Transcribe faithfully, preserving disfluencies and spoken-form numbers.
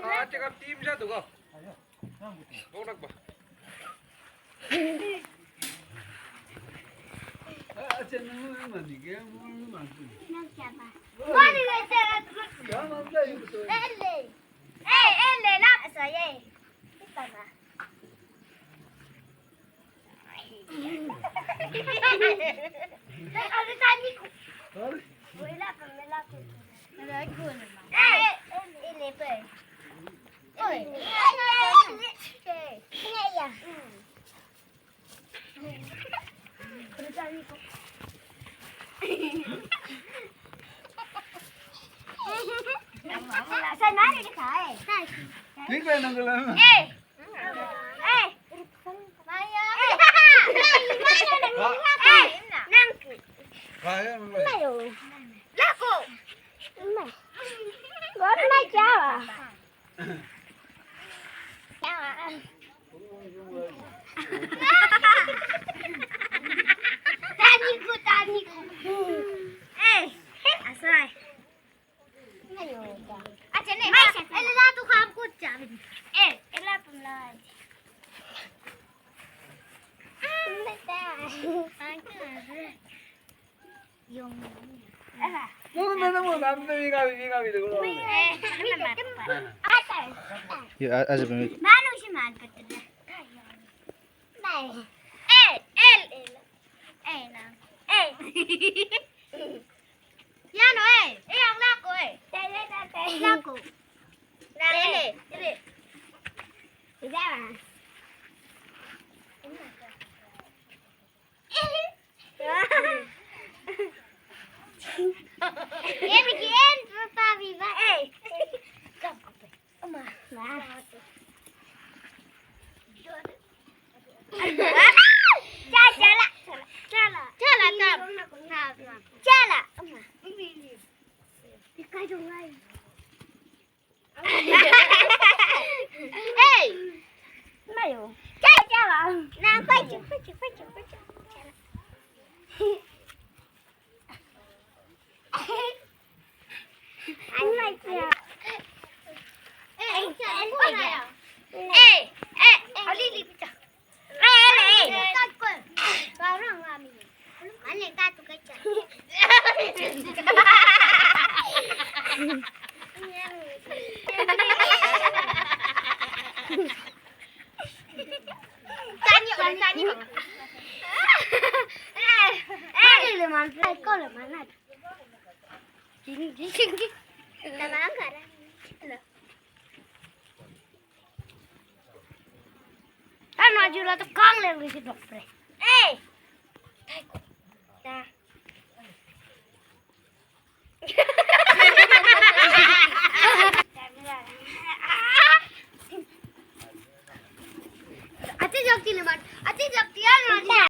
Acha ka team ja duga. Dok nak ba. Acha nang mani ke mani mani. Nang siapa? Mani ke siapa? Ya mani itu. Ele. Eh, ele lah saya. Kita mah. Saya mari kita, eh. Ini kayak nanggalan. Eh, Eh. Maya. Eh. Maya. Nangku. Maya, Maya. Mayo. Laku. Ma. Gua mai jawa. Jawa. Taniku, taniku. Eh. Asai. Acha ne, mai sa. Ele la tu kham kucha. Eh, ele pum la. Beta. Yung. Mo na na mo, dami na yung kami, yung kami. Eh, ano naman? Ata. Yo, a- asa pa mi? Manu si man patla. Bye. Eh, el, el. Eh, na. Eh. Yano, eh. Eh, ang lako, eh. Lako. Ele, ele. Eh, begin, Papa, viva. Eh. Ama. Ma. Chala, chala. Chala. Chala, tam. Chala. Ama. Hey. Mayo. Chala, chala. Na, kwacho, kwacho, kwacho, kwacho. Chala. Tanya, tanya. Eh, eh, le man, kau le man. Jing, jing, jing, jing. Tama ang kara. Ano, aja lah tukang le, gitu, pre. Eh. Ta. Ate jokti le man. Ate jokti an man.